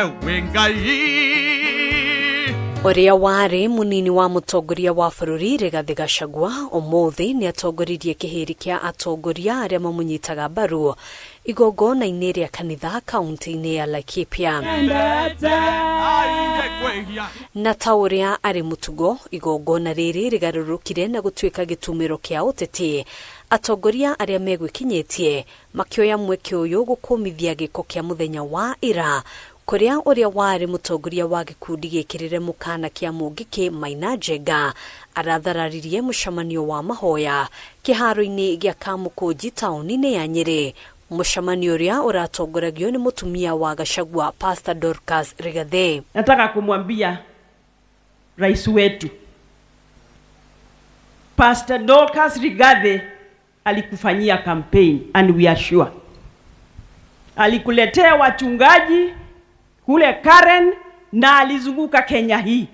Wĩ Ngai. Ũrĩa warĩ mũnini wa mũtongoria wa bũrũri Rigathĩ Gachagua ũmũthĩ nĩ atongoririe kĩhĩri kĩa atongoria arĩa mamũnyitaga mbaru igongona-inĩ rĩa kanitha kaunti-inĩ ya Laikipia. Na ta ũrĩa arĩ mũtugo, igongona rĩrĩ rĩgarũrũkire na gũtuĩka gĩtumĩro kĩa ũteti, atongoria arĩa megwĩkinyĩtie makĩoya mweke ũyũ gũkũmithia gĩko kĩa mũthenya wa ira kũrĩa ũrĩa warĩ mũtongoria wa gĩkundi gĩkĩrĩre mũkana kĩa Mũngĩkĩ Maina Njenga arathararirie mũcemanio wa mahoya kĩharo-inĩ gĩa Kamũkũnji taũni-inĩ ya Nyĩrĩ, mũcemanio ũrĩa ũratongoragio nĩ mũtumia wa Gachagua Pastor Dorcas Rigathĩ. Nataka kumwambia rais wetu Pastor Dorcas Rigathi alikufanyia campaign and we are sure alikuletea wachungaji kule Karen na alizunguka Kenya hii.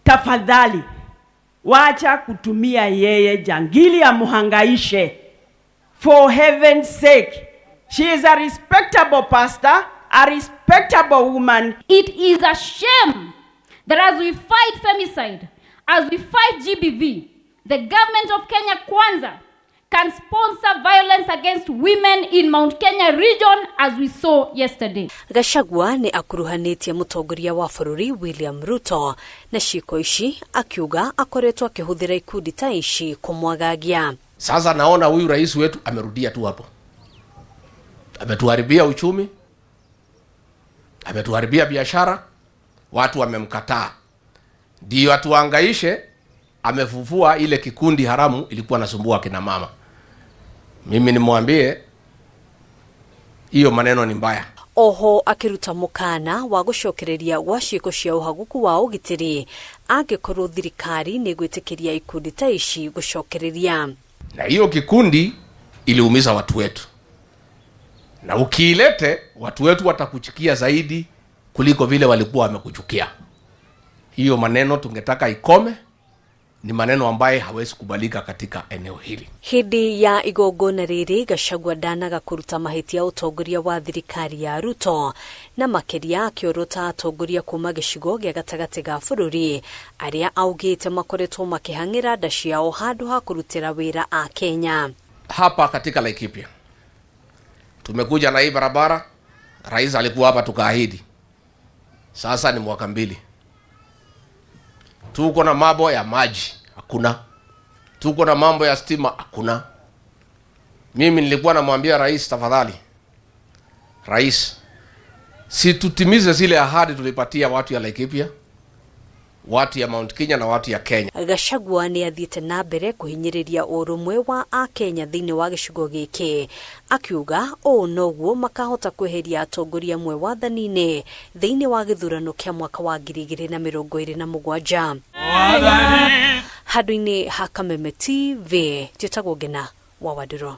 Tafadhali wacha kutumia yeye jangili amuhangaishe. For heaven's sake, she is a respectable pastor, a respectable woman. It is a shame that as we fight femicide, as we fight GBV, the government of Kenya Kwanza can sponsor violence against women in Mount Kenya region as we saw yesterday. Gachagua nĩ akuruhanĩtie mũtongoria wa bũrũri William Ruto na ciĩko ici, akiuga akoretwo akĩhũthĩra ikundi ta ici kũmwagagia. Sasa naona huyu rais wetu amerudia tu hapo, ametuharibia uchumi, ametuharibia biashara, watu wamemkataa, ndio atuangaishe. Amefufua ile kikundi haramu ilikuwa nasumbua kina mama. Mimi nimwambie hiyo maneno ni mbaya. Oho akĩruta mũkana wa gũcokereria gwa ciĩko cia ũhagũku wa ũgitĩri angĩkorwo thirikari nĩ gwĩtĩkĩria ikundi ta ici gũcokereria. Na hiyo kikundi iliumiza watu wetu, na ukiilete watu wetu watakuchukia zaidi kuliko vile walikuwa wamekuchukia. Hiyo maneno tungetaka ikome, ni maneno ambaye hawezi kubalika katika eneo hili. Hĩndĩ ya igongona rĩrĩ, Gachagua ndanaga kũruta mahĩtia ũtongoria wa thirikari ya Ruto, na makĩria akĩorota atongoria kuma gĩcigo gĩa gatagatĩ ga bũrũri arĩa augĩte makoretwo makĩhang'ĩra nda ciao handũ ha kũrutĩra wĩra a Kenya. Hapa katika Laikipia tumekuja na hii barabara, rais alikuwa hapa tukaahidi. Sasa ni mwaka 2. Tuko na mambo ya maji hakuna, tuko na mambo ya stima hakuna. Mimi nilikuwa namwambia rais, tafadhali rais, si tutimize zile ahadi tulipatia watu ya Laikipia, watu ya Mount Kenya na watu ya Kenya. Gachagua nĩ athiĩte na mbere kũhinyĩrĩria ũrũmwe wa akenya thĩinĩ wa gĩcigo gĩkĩ, akiuga ũũ noguo makahota kweheria atongoria amwe wathani-inĩ thĩinĩ wa gĩthurano kĩa mwaka wa 2027. Handũ-inĩ ha Kameme TV, njĩtagwo Ngena wa Wandũrũ.